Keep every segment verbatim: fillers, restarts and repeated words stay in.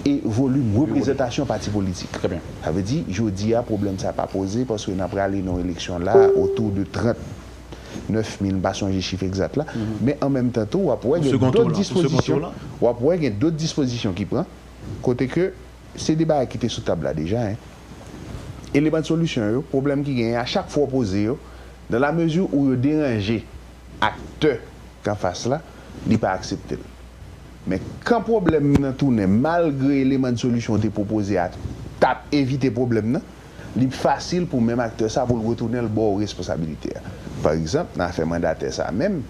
e volim reprezantasyon pati politik. Sa vle di, jodi a, pwoblèm sa pa poze paske n ap prale nan yon eleksyon la otou de trant nèf mil, m pa sonje chif egzat la, men an menm tan tou, w ap wè gen dòt dispozisyon, w ap wè gen dòt dispozisyon ki pran, kote ke se de bagay ki te sou tab la deja, en. Eleman de solisyon yo, pwoblèm ki genyen a, chak fwa w poze yo, dans la mesure où yo deranje aktè k anfas la, li pa aksepte l. Men kan pwoblèm nan tounen, malgre eleman de solisyon w te pwopoze a t ap evite pwoblèm nan, li fasil pou menm aktè sa pou l retounen l ba w responsabilite a. Pa egzanp, nan afè mandatè sa menm,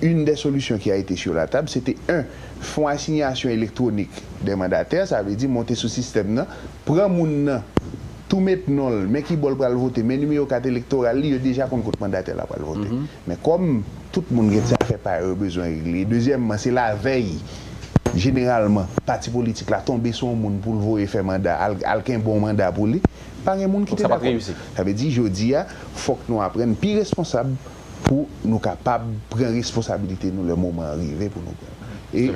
une des solutions qui a été sur la table, c'était un fonds assignation électronique des mandataires, sa vle di monte sou sistèm nan, pran moun nan, tou met non l, men ki bò l pral vote, men nimewo kat elektoral li, yo deja konn kot mandatè la pral vote. Men kòm tout moun gen ti afè pa yo yo bezwen regle, dezyèmman, se lavèy, jeneralman, pati politik la tonbe sou yon moun pou l voye fè manda, al, al kenbe yon manda pou li, pa gen moun ki te dakò. Sa vle di, jodi a, fòk nou aprann pi responsab pou nou kapab pran responsabilite nou lè moman an rive pou nou pran l. E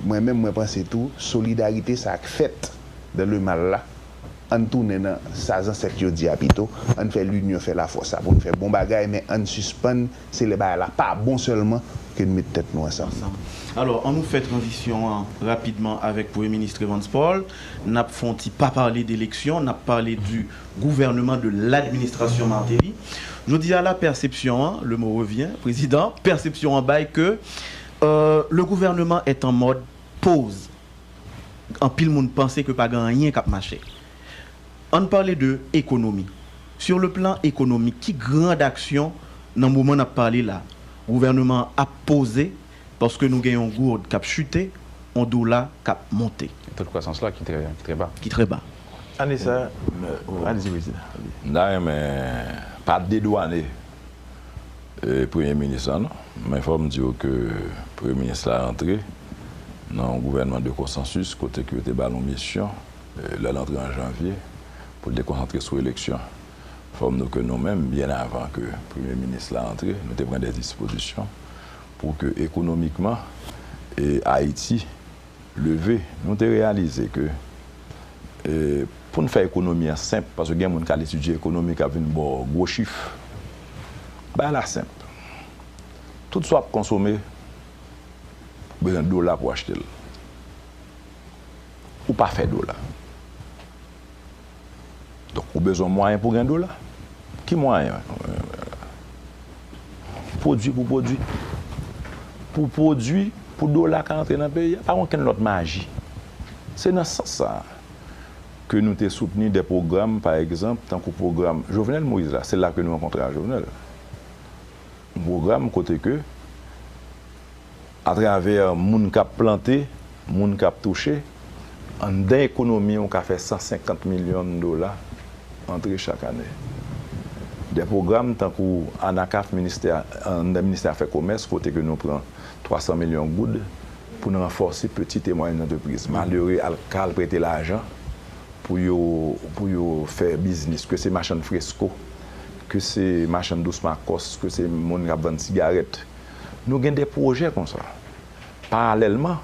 mwen menm, mwen panse tou, solidarite sa k fèt dans le mal la, ann tounen nan sa zansèt yo di a pito, ann fè linyon fè lafòs sa pou n fè bon bagay, men ann sispann, se lè bagay la pa bon sèlman ke n met tèt nou ansanm. Ansanm. Alò, ann nou fè tranzisyon an rapidman avèk Premye Minis Evans Paul. N ap fè yon ti pa pale de eleksyon, n ap pale du gouvernement, de l'administration Martelly. Jodi a la, pèsepsyon an, le mot revient, prezidan, pèsepsyon an bay ke, euh, le gouvernement est en mode pause. Anpil moun panse ke pa gen anyen k ap mache. Ann pale de ekonomi. Sur le plan économique, ki grand aksyon nan moman n ap pale la, gouvènman an ap poze paske nou gen yon goud k ap chite, yon dola k ap monte? Taux de croissance la ki trè, ki trè ba. Ki trè ba. Ann di sa, ann di prezidan. M ta renmen pa dedwane e, premye minis lan, non. Men fò m di w ke premye minis la rantre nan yon gouvènman de konsansis kote ke yo te ba l yon misyon, e, lè l antre an janvye, pou l te konsantre sou eleksyon. Fò m di w ke nou menm, byen avan ke premye minis la antre, nou te pran de dispozisyon pou ke ekonomikman, e, Ayiti leve, nou te reyalize ke, e, pou n fè ekonomi an senp, paske gen moun k al etidye ekonomi k ap vin ba w gwo chif. Bagay la senp. Tout sa w ap konsome, ou bezwen dola pou w achte l. Ou pa fè dola. Donk, ou bezwen mwayen pou gen dola. Ki mwayen? Pwodui pou pwodui. Pou pwodui, pou dola ka antre nan peyi a, pa gen okenn lòt maji. Se nan sans sa a ke nou te soutni de pwogram, pa egzanp, tankou pwogram Jovenel Moïse la, se la ke nou rankontre ak Jovenel. Yon pwogram kote ke atravè moun k ap plante, moun k ap touche, anndan ekonomi w ka fè san senkant milyon dola antre chak ane. De pwogram tankou ANACAF, ministè, anndan ministè afè komès, kote ke nou pran twa san milyon goud pou n ranfòse pitit e mwayèn antrepriz. Malere al, ka al prete lajan pou yo, pou yo fè biznis, ke se machann fresko, ke se machann dous makòs, ke se moun k ap vann sigarèt. Nou gen de pwojè konsa. Paralèlman,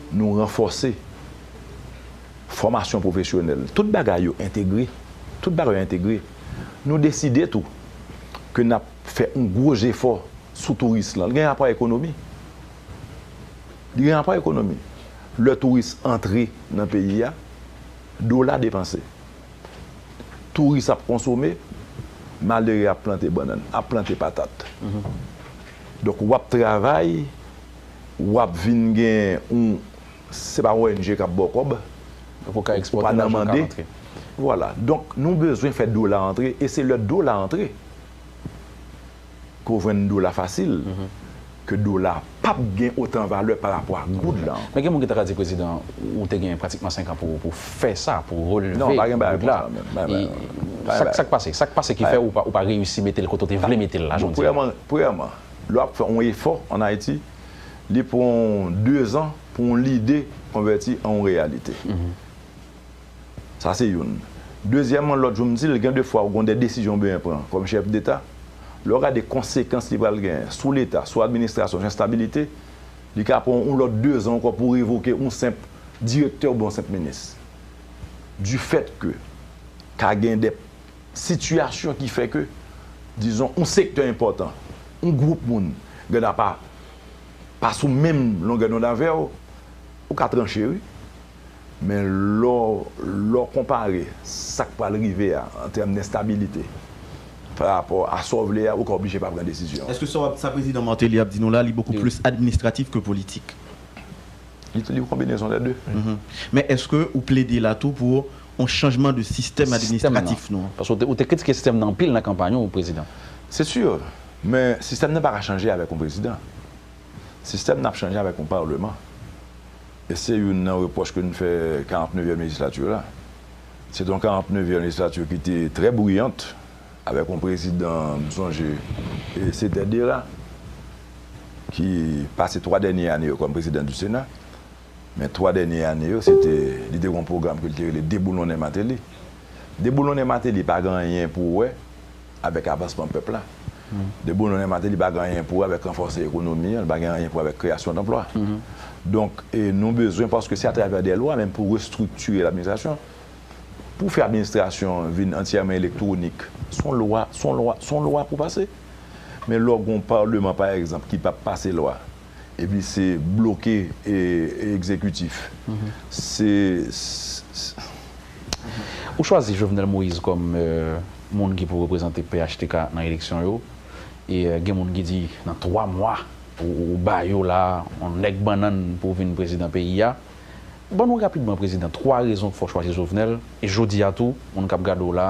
nou ranfòse fòmasyon pwofesyonèl. Tout bagay yo entegre. Tout bagay yo entegre. Nou deside tou ke n ap fè yon gwo jefò sou touris lan. Li gen rapò ak ekonomi. Li gen rapò ak ekonomi. Lè touris antre nan peyi a, dola depanse. Touris ap konsome, malere ap plante bannann, ap plante patat. Donk, w ap travay, w ap vin gen yon, se pa O N G k ap ba w kòb, ou pa nan mande. Vwala. Donk, nou bezwen fè dola antre, e se lè dola antre ke w jwenn dola fasil, ke dola p ap gen otan valè pa rapò ak goud la ankò. Men gen moun ki ta ka di, prezidan, ou te gen pratikman senk an pou, pou fè sa, pou releve goud la. Non, pa gen bagay konsa menm. Sa k pase? Sa k pase ki fè ou pa, ou pa reyisi mete l kote w te vle mete l la, jodi a? Premyèman, premyèman, lè w ap fè yon efò ann Ayiti, li pran w dezan pou yon lide konvèti an yon reyalite. Sa se youn. Dezyèmman, lòt jou m di l, gen de fwa ou gen de desizyon w bezwen pran kòm chèf deta. Lè w gade konsekans li pral genyen sou leta, sou administrasyon, sou enstabilite, li ka pran yon lòt dezan ankò pou revoke yon senp direktè oubyen yon senp minis. Du fait que ka gen de sitiyasyon ki fè ke, dizon, yon sektè enpòtan, yon gwoup moun, gen apa pa sou menm longè dond avè w, ou ka tranche, wi. Men lè w, lè w konpare sa k pral rive a, an tèm de enstabilite, pa rapò a sa w vle a, ou ka oblije pa pran desizyon. Èske sa w ap, sa prezidan Martelly ap di nou la, li bokou plis administratif ke politik? Li, li konbinezon dè de. Men èske ou plede la tou pou yon chanjman de sistèm administratif nou an? Paske ou te, ou te kritike sistèm nan anpil nan kanpay ou, prezidan. Se si. Men sistèm nan pa ka chanje avèk yon prezidan. Sistèm nan ap chanje avèk yon palman. E se youn nan repwòch ke n fè karant nevyèm lejislati la. Se te yon karant nevyèm lejislati ki te trè briyant, avèk yon prezidan, m sonje, e se Ted Dera, ki pase twa dènye ane yo kòm prezidan di Sena. Men twa dènye ane yo, se te, li te gen yon pwogram ke li te rele Deboulonnen Martelly. Deboulonnen Martelly pa gen anyen pou wè avèk avansman pèp la. Deboulonnen Martelly pa gen anyen pou wè avèk ranfòse ekonomi an, li pa gen anyen pou wè avèk kreyasyon danplwa. Donk, e nou bezwen, paske se atravè de lwa menm pou restriktire ladministrasyon. Pou fè administrasyon vin antyèman elektwonik, se yon lwa, se yon lwa, se yon lwa pou pase. Men lè w gen yon palman, pa egzanp, ki p ap pase lwa, epi se bloke e, e egzekitif. Se, s- s- Ou chwazi Jovenel Moïse kòm, euh, moun ki pou reprezante P H T K nan eleksyon yo. E, euh, gen moun ki di nan twa mwa, ou, ou ba yo la, yon nèg bannann pou vin prezidan peyi a. Ban nou rapidman, prezidan, twa rezon k fè w chwazi Jovenel. E jodi a tou, moun k ap gade w la,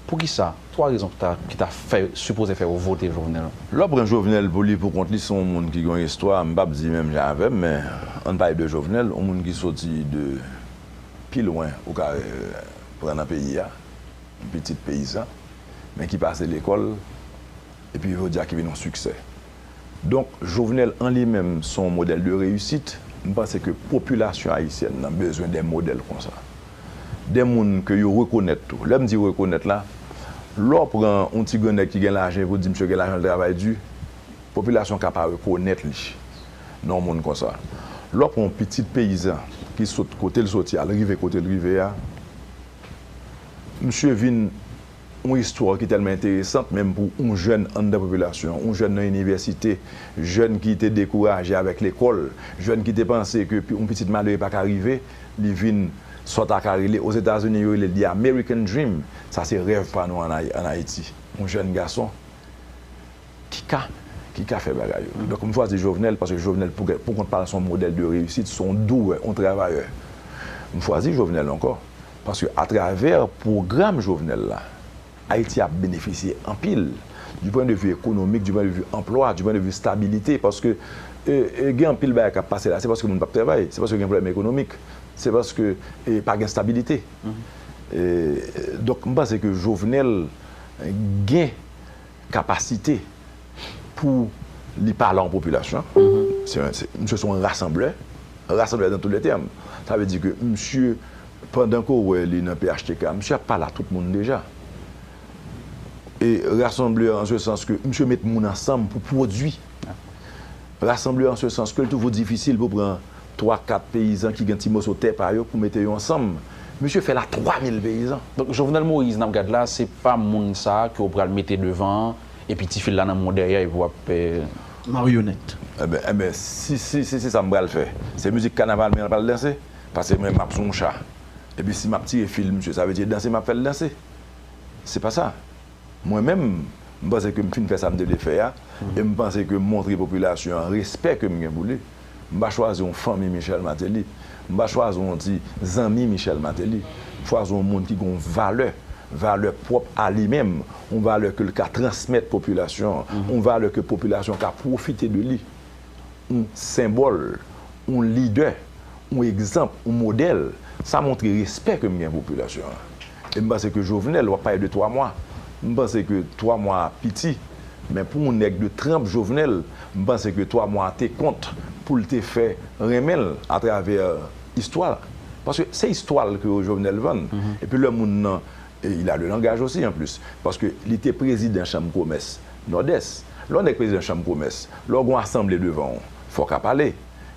poukisa? Twa rezon ki ta, ki ta fè, sipoze fè w vote Jovenel. Lè w pran Jovenel pou li pou kont li, se yon moun ki gen yon istwa, m p ap di menm jan avè m, men ann pale de Jovenel, yon moun ki soti de pi lwen ou ka, euh, pran nan peyi a, yon pitit peyizan, men ki pase lekòl, epi jodi a ki vin yon siksè. Donk, Jovenel an li menm se yon modèl de reyisit. M panse ke popilasyon ayisyèn nan bezwen de modèl konsa. De moun ke yo rekonèt tou. Lè m di rekonèt la, lè w pran yon ti grannèg ki gen lajan epi w di misye gen lajan, l travay di, popilasyon ka pa rekonèt li nan yon moun konsa. Lè w pran yon pitit peyizan ki sot kote l soti a, l rive kote l rive a, misye vin yon istwa ki tèlman enteresant, menm pou yon jèn anndan popilasyon, yon jèn nan inivèsite, jèn ki te dekouraje avèk lekòl, jèn ki te panse ke pi- yon pitit malere pa ka rive, li vin sa w ta ka rele, Ozetazini yo rele l the American Dream, sa se rèv pa nou ann Ay- ann Ayiti. Yon jèn gason ki ka, ki ka fè bagay yo. Donk, m chwazi Jovenel paske Jovenel, pou, pou kont pa l, se yon modèl de reyisit, se yon douyè, yon travayè. M chwazi Jovenel ankò paske atravè pwogram Jovenel la, Ayiti ap benefisye anpil, du point de vue économique, du point de vue anplwa, du point de vue stabilité, paske, e, e, gen anpil bagay k ap pase la, se paske moun p ap travay, se paske gen pwoblèm ekonomik, se paske, e, pa gen stabilite. E, donk, m panse ke Jovenel gen kapasite pou li pale a yon popilasyon. Se, se, misye se yon rasanblè, rasanblè dans tous les termes. Sa vle di ke misye, pandan ke w wè li nan P H T K, misye ap pale a tout moun deja. E rasanblè an se sans ke misye met moun ansanm pou pwodui. Rasanblè an se sans ke l toujou difisil pou pran twa, kat peyizan ki gen ti moso tè pa yo pou mete yo ansanm. Misye fè l a twa mil peyizan. Donk, Jovenel Moïse, n ap gad la, se pa moun sa a ke w pral mete devan an, epi ti fil la nan men w dèyè, epi w ap, eh, maryonèt. Enben, enben, si, si, si se sa m pral fè, se mizik kanaval mwen pral danse, paske mwen, m ap sou yon cha. Epi si m ap tire fil misye, sa vle di se danse m ap fè l danse. Se pa sa. Mwen menm, m panse ke m fin fè sa m te vle fè a, e m panse ke m montre popilasyon an respè ke m gen pou li. M pa chwazi yon fanmi Michel Martelly. M pa chwazi yon ti zanmi Michel Martelly. M chwazi yon moun ki gen yon valè, valè pwòp a li menm, yon valè ke l ka transmèt popilasyon an, yon valè ke popilasyon an ka pwofite de li. Yon senbòl, yon lidè, yon egzanp, yon modèl, sa montre respè ke m gen pou popilasyon an. E m panse ke Jovenel, w ap pale de twa mwa, m panse ke twa mwa a piti, men pou yon nèg de tranp Jovenel, m panse ke twa mwa a te kont pou l te fè renmen l atravè istwa l. Paske se istwa l ke Jovenel vann. Epi lè moun nan, e il a le langage aussi en plus, paske li te prezidan chanm komès Nòdès. Lè w nèg prezidan chanm komès, lè w gen yon asanble devan w, fò w ka pale.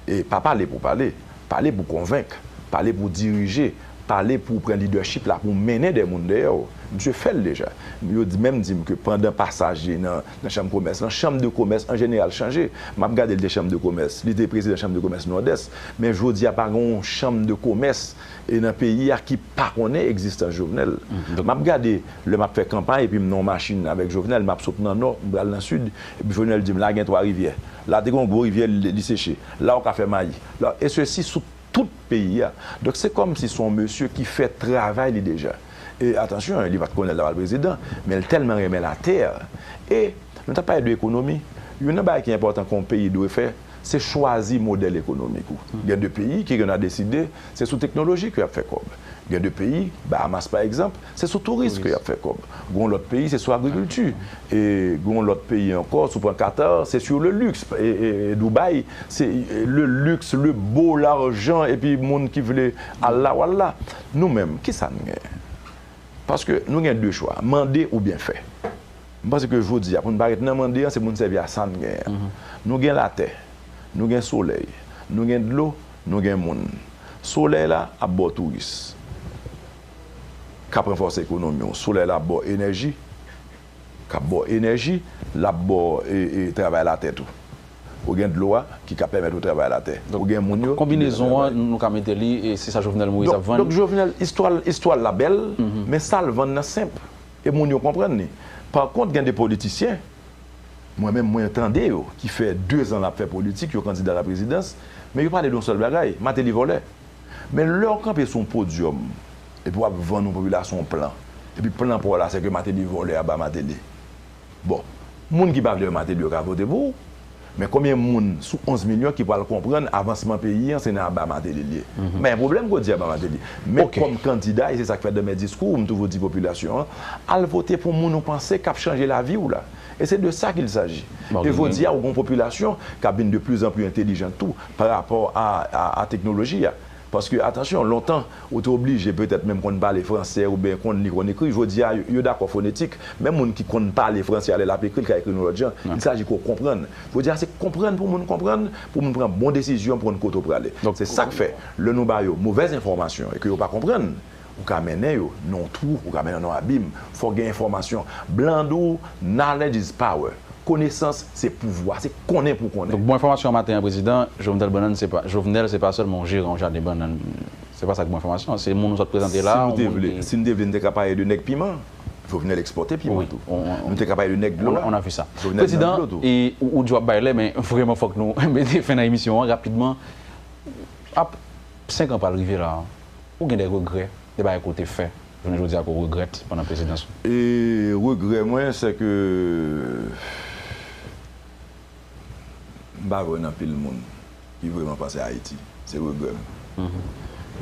E pa pale pou pale, pale pou konvenk. Pale pou dirije, pale pou pran lidèchip la, pou mennen de moun dèyè w. Misye fè l deja. Yo di, menm di m ke pandan pasaj li nan, nan chanm komès lan, chanm de komès an jeneral chanje. M ap gade l te chanm de komès, li te prezidan chanm de komès Nòdès, men jodi a pa gen yon chanm de komès e nan peyi a ki pa konnen egzistans Jovenel. M ap gade, lè m ap fè kanpay epi m nan yon machin avèk Jovenel, m ap sot nan nò, m pral nan sid, epi Jovenel di m, "La gen twa rivyè. La te gen yon gwo rivyè, li, li seche. La ou ka fè mayi." La, e sesi sou tout peyi a. Donk, se kòmsi se yon mesye ki fè travay li deja. E atansyon, li pa t konnen l t ap al prezidan, men l tèlman renmen latè. E nou t ap pale de ekonomi. Youn nan bagay ki enpòtan ke yon peyi dwe fè, se chwazi modèl ekonomik ou. Gen de peyi ki genlè deside se sou teknoloji ke y ap fè kòb. Gen de peyi, Bahamas pa egzanp, se sou touris ke y ap fè kòb. Gen lòt peyi, se sou agrikilti. E gen lòt peyi ankò, si w pran Qatar, se sur le luxe. E, e, e Dubaï, se, e, le luxe, le beau, l'argent, epi moun ki vle al la, w al la. Nou menm, kisa n genyen? Paske nou gen de chwa, mande oubyen fè. M panse ke jodi a, pou n pa ret nan mande an, se pou n sèvi a sa n genyen an. Nou gen latè, nou gen solèy, nou gen dlo, nou gen moun. Solèy la ap ba w touris k ap ranfòse ekonomi w. Solèy la ap ba w enèji, k ap ba w enèji, l ap ba w, e, e, travay latè tou. Ou gen dlo a ki ka pèmèt ou travay latè. Ou gen moun yo ki bezwen travay. Konbinezon an, nou ka mete li, e se sa Jovenel Moïse ap vann. Donk, Jovenel, istwa l, istwa l la bèl, men sa l vann nan senp. E moun yo konprann li. Pa kont, gen de politisyen, mwen menm, mwen tande yo, ki fè dezan l ap fè politik, yo kandida laprezidans, men yo pale de yon sèl bagay, Martelly vòlè. Men lè w kanpe sou yon podyòm, epi w ap vann yon popilasyon yon plan, epi plan pa w la, se ke Martelly vòlè, aba Martelly. Bon, moun ki pa vle wè Martelly yo ka vote pou ou, men konbyen moun sou onz milyon ki pral konprann avansman peyi an se nan aba Martelly l ye? M pa gen pwoblèm ke w di aba Martelly. Men kòm kandida, e se sa k fè nan men diskou m toujou di popilasyon an, al vote pou moun ou panse k ap chanje lavi w la. E se de sa qu'il s'agit. E jodi a, ou gen yon popilasyon k ap vin de plus en plus entelijan tou pa rapò a, a, a teknoloji a. Paske, atansyon, lontan, ou te oblije petèt menm konn pale fransè oubyen konn li, konn ekri. Jodi a, yo, yo dakò fonetik. Menm moun ki konn pale fransè a, lè l ap ekri, l ka ekri yon lòt jan. Il s'agit ke w konprann. Jodi a, se konprann pou moun konprann, pou moun pran bon desizyon, pou konn kote w prale. Se sa k fè, lè nou ba yo movèz enfòmasyon e ke yo pa konprann, ou ka mennen yo nan yon twou, ou ka mennen yo nan yon abim. Fò w gen enfòmasyon. Blan di w, knowledge is power. Konesans se pouvwa, se konnen pou w konnen. Donk, bon enfòmasyon an maten an, prezidan, Jovenel Bannann, se pa, Jovenel, se pa sèlman yon jeran yon jaden bannann. Se pa sa k bon enfòmasyon an. Se moun ou sot prezante la, yon moun ki... Si nou te vle, si nou te vle, nou te ka pale de nèg piman. Jovenel ekspòte piman tou. Nou te ka pale de nèg dlo a. Jovenel nan dlo tou. Prezidan, e, ou, ou di w ap bay lè, men vrèman fòk nou mete fen nan emisyon an rapidman. Ap, senk an pral rive la. Ou gen de regrè, de bagay ke w te fè, jounen jodi a ke w regrèt pandan prezidans ou? E regrè mwen, se ke m pa vle wè anpil moun ki vrèman panse Ayiti. Se regrè m.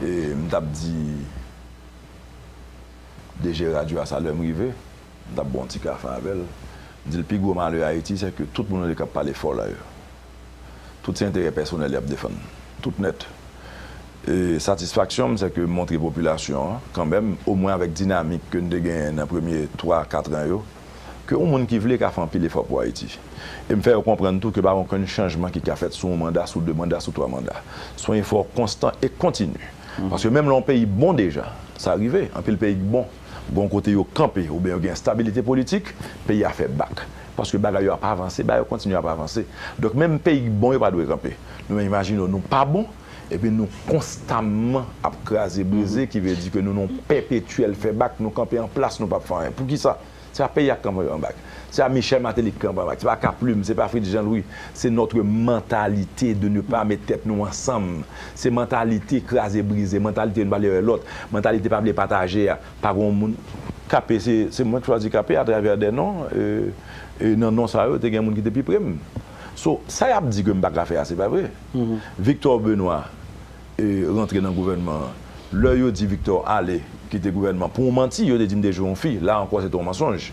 E m t ap di D G radyo a sa lè m rive, m t ap bwè yon ti kafe avè l. M di l, pi gwo malè Ayiti, se ke tout moun yo k ap pale fò la yo, tout se enterè pèsonèl y ap defann. Tout nèt. E satisfaksyon m, se ke m montre popilasyon an, kanmenm, omwen avèk dinamik ke n te genyen nan premye twa, kat an yo, ke yon moun ki vle ka fè anpil efò pou Ayiti. E m fè yo konprann tou ke pa gen okenn chanjman ki ka fèt sou yon manda, sou de manda, sou twa manda. Se yon efò konstan e kontini. Paske menm lè yon peyi bon deja, sa rive, anpil peyi k bon, gen yon kote yo kanpe, oubyen yo gen estabilite politik, peyi a fè bak. Paske bagay yo ap avanse, bagay yo kontinye ap avanse. Donk, menm peyi k bon yo pa dwe kanpe. Nou menm, imajine w, nou pa bon, epi nou konstamman ap kraze brize, ki vle di ke nou nan yon pèpetyèl fè bak, nou kanpe an plas, nou p ap fè anyen. Poukisa? Se pa peyi a k kanpe an bak. Se pa Michel Martelly k kanpe an bak. Se pa Kaplim, se pa Fritz Jean Louis. Se notre mentalité de ne pas mettre tête nous ensemble. Se mantalite kraze brize, mantalite youn pa vle wè lòt, mantalite pa vle pataje a. Pa gen yon moun, K P, se, se mwen k chwazi K P atravè de non, e, e nan non sa yo, te gen moun ki te pi pre m. So, sa y ap di ke m pa ka fè a, se pa vre. Victor Benoît, e, rantre nan gouvènman an. Lè yo di Victor ale, kite gouvènman, pou yon manti, yo te di m te jwe yon fi. La ankò, se te yon mansonj.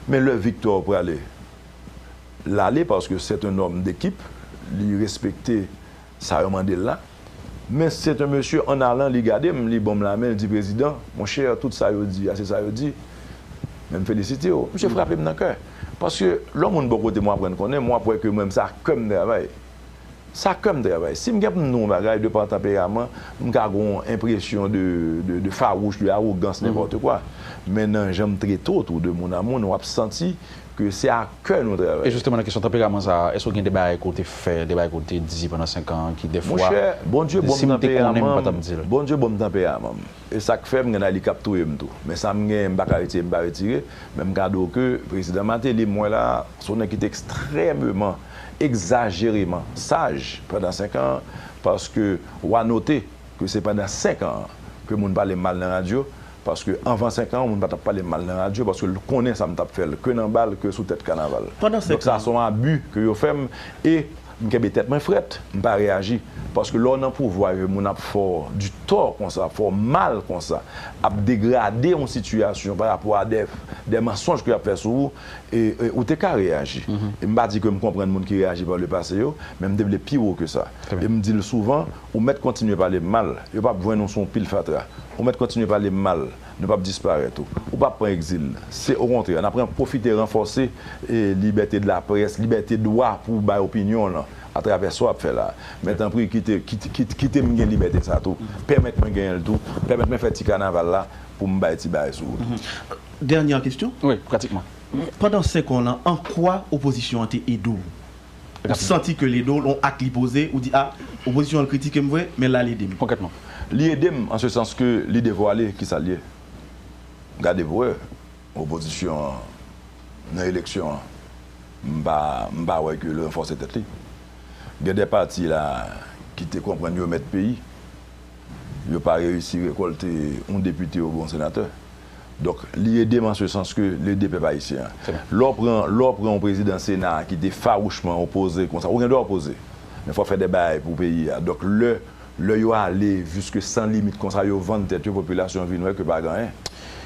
Men lè Victor prale, l ale, paske c'est un homme d'équipe, li respekte sa yo mande l la. Men c'est un monsieur, en allant, li gade m, li ban m lamen, li di, "Prezidan, monchè, tout sa yo di a, se sa yo di." Men m felisite w. Misye frape m nan kè. Paske lè yon moun bò kote m, w aprann konnen m, w ap wè ke mwen menm, se ak kè m travay. Sa kè m travay. Si m gen pou m di yon bagay, de pa tanperaman, m ka gen yon enpresyon de, de, de fawouch, de awogans, nenpòt kwa. Men nan jan m trete w tou, de moun a moun, w ap santi ke se a kè nou travay. E jisteman, nan kesyon tanperaman sa a, èske w gen de bagay ke w te fè, de bagay ke w te di pandan senk an an ki, dèfwa, Monchè, Bondye ban m tanperaman m, Bondye ban m tanperaman m. E sa k fè m gen nan li k ap touye m tou. Men sa m genyen, m pa ka retire, m pa retire. Men m ka di w ke Prezidan Martelly, m wè la, se yon nèg ki te ekstrèmeman, egzajereman saj pandan senk an, paske w a note ke se pandan senk an ke moun pale m mal nan radyo, paske anvan senk an, moun pa t ap pale m mal nan radyo, paske l konnen sa m t ap fè l, ke nan bal, ke sou tèt kanaval. Donk sa se yon abi ke yo fè m, e m kenbe tèt mwen frèt, m pa reyaji. Paske lè w nan pouvwa, e moun ap fè w di tò konsa, fè w mal konsa, ap degrade yon sitiyasyon pa rapò a de, de mansonj ke y ap fè sou ou, e, e ou te ka reyaji. E m pa di ke m konprann moun ki reyaji pa le pase yo, men m te vle pi wo ke sa. E m di l souvan, ou mèt kontinye pale m mal, yo p ap jwenn ou sou yon pil fatra. Ou mèt kontinye pale m mal, nou p ap disparèt ou. Ou p ap pran egzil. Se okontrè, n ap ren-, pwofite ranfòse, e, libète de laprès, libète dwa pou w bay opinyon w lan atravè sa w ap fè la. Men tanpri, kite, kite, kite, kite m gen libète sa tou. Pèmèt mwen genyen l tou. Pèmèt mwen fè ti kanaval la pou m bay ti bagay sou wout. Dènyè kesyon. Wi, pratikman. Pandan senk an lan, an kwa opozisyon an te ede w? Ou santi ke l ede w, yon ak li poze, ou di, a, opozisyon an kritike m vre, men la l ede m. Konkrètman. Li ede m an se sans ke li devwale kisa l ye. Gade pou wè, opozisyon an nan eleksyon an, m pa, m pa wè ke l ranfòse tèt li. Gen de pati la ki te konprann yo mèt peyi, yo pa reyisi rekòlte yon depite oubyen yon senatè. Donk, li ede m an se sans ke l ede pèp ayisyen an. Lè w pran, lè w pran yon prezidan Sena ki te fawouchman opoze konsa, ou gen dwa opoze, men fò w fè de bagay pou peyi a. Donk, lè, lè yo ale jiske san limit konsa, yo vann tèt yo, popilasyon vin wè ke pa gen anyen.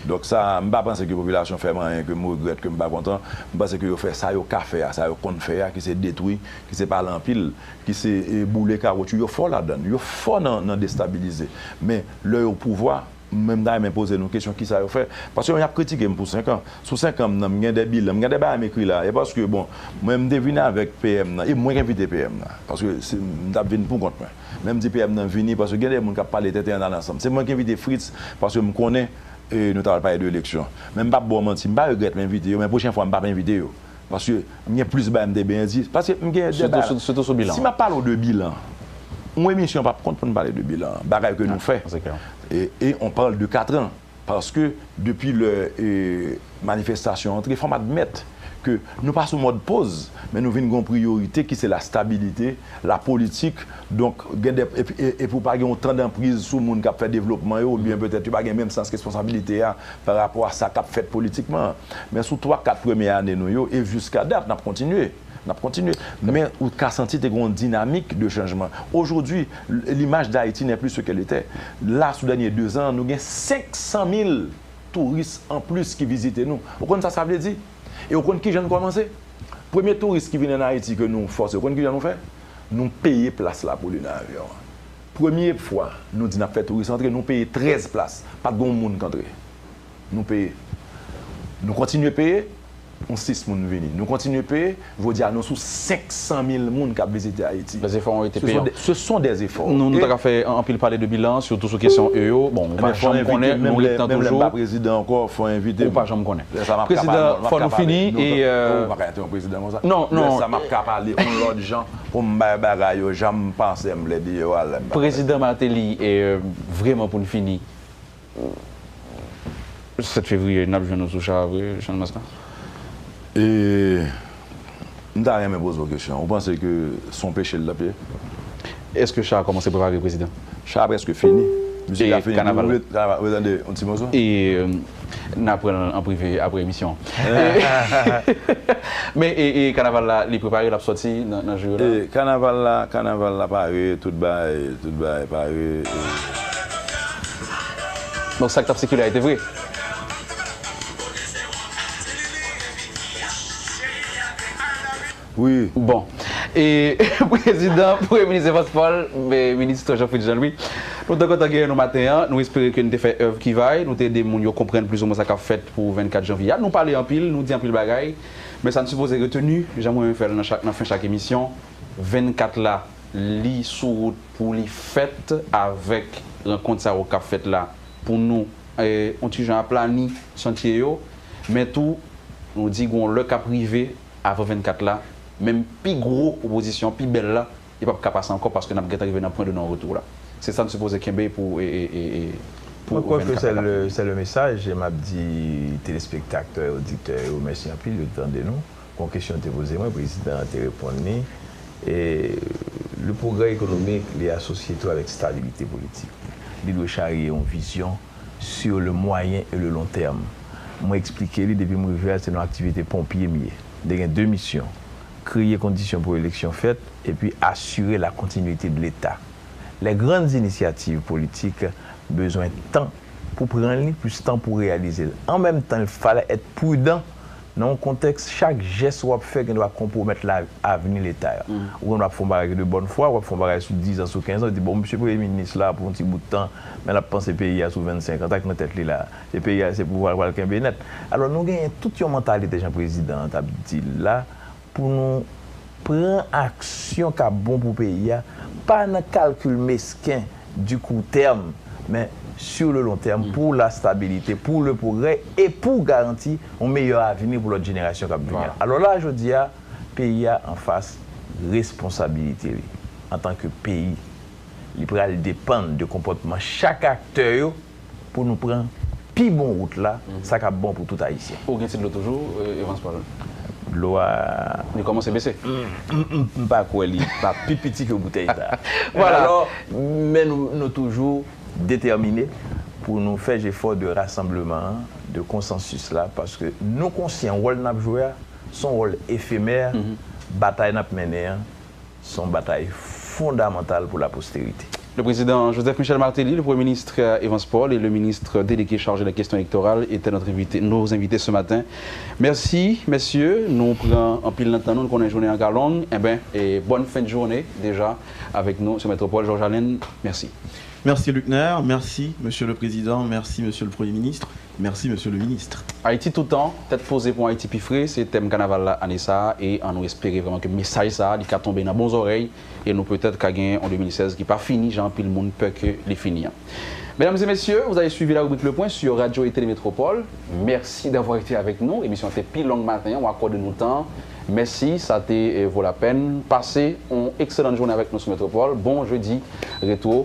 Donk sa, m pa panse ke popilasyon fè m anyen ke m regrèt, ke m pa kontan. M panse ke yo fè sa yo ka fè a, sa yo konn fè a, ki se detwi, ki se pale anpil, ki se, e, boule kawotchou. Yo fò ladan l, yo fò nan, nan destabilize. Men, lè yo pouvwa, mwen, m ta renmen poze nou kesyon, kisa yo fè? Paske y ap kritike m pou senk an. Sou senk an m nan, m gen de bilan, m gen de bagay m ekri la. E paske, bon, mwen, m te vin avèk P M nan, e mwen k envite P M nan. Paske se, m t ap vin pou kont mwen. Men m di P M nan vini, paske gen de moun k ap pale tenten ann al ansanm. Se mwen k envite Fritz, paske m konnen, e, nou ta pral pale de eleksyon. Men m p ap ba w manti, m pa regrèt m envite yo, men pwochen fwa, m p ap envite yo. Paske m gen plis bagay m te bezwen di. Paske m gen de bagay. Sitou sou, sitou sou bilan. Si m ap pale w de bilan, yon emisyon p ap kont pou n pale de bilan, bagay ke nou fè. Se klè. E, e on parle de quatre ans. Paske depi lè, e, manifestasyon antre, fò m admèt ke nou pa sou mòd poz, men nou vin gen yon priyorite ki se la stabilite, la politik. Donk, gen de, e, e, e pou pa gen yon tan danpriz sou moun k ap fè devlopman yo, oubyen petèt yo pa gen menm sans responsabilite a pa rapò a sa k ap fèt politikman an. Men sou twa, kat premye ane nou yo, e jiska dat, n ap kontinye. N ap kontinye. Men ou ka santi te gen yon dinamik de chanjman. Aujourd'hui, l'image d'Haïti n'est plus ce qu'elle était. La, sou dènye dezan an, nou gen senk san mil touris anplis ki vizite nou. Ou konn sa sa vle di? E ou konn kijan n kòmanse? Premye touris ki vin ann Ayiti ke nou fòse, ou konn kijan nou fè? Nou peye plas la pou li nan avyon an. Premye fwa, nou di n ap fè touris antre, nou peye trèz plas. Pa t gen yon moun k antre. Nou peye. Nou kontinye peye, yon sis moun vini. Nou kontinye peye, jodi a nou sou senk san mil moun k ap vizite Ayiti. Les efforts ont été payants. Ce sont des, ce sont des efforts. Nou, nou ta ka fè an-, anpil pale de bilan, sitou sou kesyon e yo. Bon, ou pa janm konnen, nou ret nan toujou. Menm lè m pa prezidan ankò, fò envite m. Ou pa janm konnen. Lè sa m ap ka pale, m ap ka pale. Prezidan, fò nou fini, e, euh, ou pa ka enterwonp prezidan konsa. Non, non. Lè sa m ap ka pale yon lòt jan pou m bay bagay yo jan m panse m vle di yo a lè m pa. Prezidan Martelly, e, euh, vrèman pou n fini, sèt fevriye, n ap jwenn ou sou cha a vre, Channmas la? E, m ta renmen poze w kesyon. Ou panse ke se yon peche l t ap ye? Èske cha a kòmanse prepare, Prezidan? Cha a prèske fini. Mizik la fini. Kanaval la? Kanaval, ou tande yon ti moso? E, euh, n a pran l an prive apre emisyon an. Men, e, e, kanaval la, li prepare, l ap sòti nan, nan jou yo la? E, kanaval la, kanaval la pare, tout bagay, tout bagay pare. E. Donk, sa k t ap sikile a, e te vre? Wi. Bon. E, Prezidan, Premye Minis Evans Paul, e, Minis Jean Fritz Jean Louis, nou te kontan genyen nou maten an. Nou espere ke n te fè èv ki va y, nou te ede moun yo konprann plizoumwen sa k ap fèt pou vennkat janvye a. Nou pale anpil, nou di anpil bagay, men sa n sipoze reteni, jan mwen renmen fè l nan chak, nan fen chak emisyon, vennkat la, li sou wout pou li fèt avèk rankont sa yo k ap fèt la, pou nou, eh, on ti jan aplani chantye yo, men tou, nou di gon lè k ap rive avan vennkat la, menm pi gwo pwopozisyon, pi bèl la, li p ap ka pase ankò paske n ap gentan rive nan pwen de non retou la. Se sa n sipoze kenbe pou, e, e, e, e, pou Mwen kwè ke vennkat se la k ap le, vini. Se le mesaj, e m ap di telespektatè, oditè yo, mèsi anpil, yo tande nou. Gon kesyon te poze mwen, prezidan an te reponn li. E le progrès économique, li asosye tou avèk stabilite politik. Li dwe charye yon vizyon sur le moyen et le long terme. Mwen eksplike li, depi m rive a, se nan aktivite ponpye m ye. M te gen de misyon, kreye kondisyon pou eleksyon fèt, epi asire la continuité de l'État. Les grandes initiatives politiques bezwen tan pou pran li, plis tan pou reyalize l. An menm tan, il fallait être prudent nan yon kontèks, chak jès w ap fè gen dwa konpwomèt la, avni Leta a. Ou gen dwa ap fè yon bagay de bonne foi, w ap fè yon bagay sou diz an, sou kenz an, di, bon, misye premye minis la pou yon ti bout tan, men l ap panse peyi a sou vennsenk an, sa k nan tèt li la, se peyi a, se pouvwa l pral kenbe nèt. Alò, nou genyen tout yon mantalite, jan prezidan an t ap di l la, pou nou pran aksyon k ap bon pou peyi a, pa nan kalkil mesken du court terme, men sur le long terme, pour la stabilité, pour le progrès et pour garantir yon meyè avni pou lòt jenerasyon k ap vini an. Alò la, jodi a, peyi a anfas responsabilite li antanke peyi. Li pral depann de konpòtman chak aktè yo pou nou pran pi bon wout la, sa k ap bon pou tout Ayisyen. Ou gen tit la toujou, eh, Evans Paul? Dlo a Li kòmanse bese. M, m, m pa kwè li pa pi piti ke boutèy sa. Voilà. Alò, men nou, nou toujou detèmine pou nou fè jefò de rasanbleman an, de konsansis la, paske nou konsyan wòl n ap jwe a, se yon wòl efemè, batay n ap mennen an, se yon batay fondamantal pou laposterite. Le président Joseph Michel Martelly, le Premier ministre, euh, Evans Paul et le ministre délégué chargé des questions électorales étaient notre invité, nos invités ce matin. Merci, messieurs. Nou pran anpil nan tan nou, nou konnen jounen an ka long. Eben, e bonne fin de journée déjà avec nous sur Métropole. Georges Alain, merci. Merci Luckner, merci Monsieur le Président, merci Monsieur le Premier ministre, merci Monsieur le Ministre. Ayiti toutan, tèt poze pou Ayiti pi fre, se tèm kanaval la ane sa a, e annou espere vrèman ke mesaj sa a, li ka tonbe nan bon zòrèy, e nou petèt ka gen yon de mil sèz ki pa fini jan anpil moun pè ke li fini an. Mesdames et messieurs, vous avez suivi la rubrique Le Point sur Radio et Télé Métropole. Merci d'avoir été avec nous. Emisyon an te pi long maten an, w akòde nou tan. Mèsi, sa te, eh, vo lapèn. Pase yon ekselan jounen avèk nou sou Métropole. Bon jedi retwo.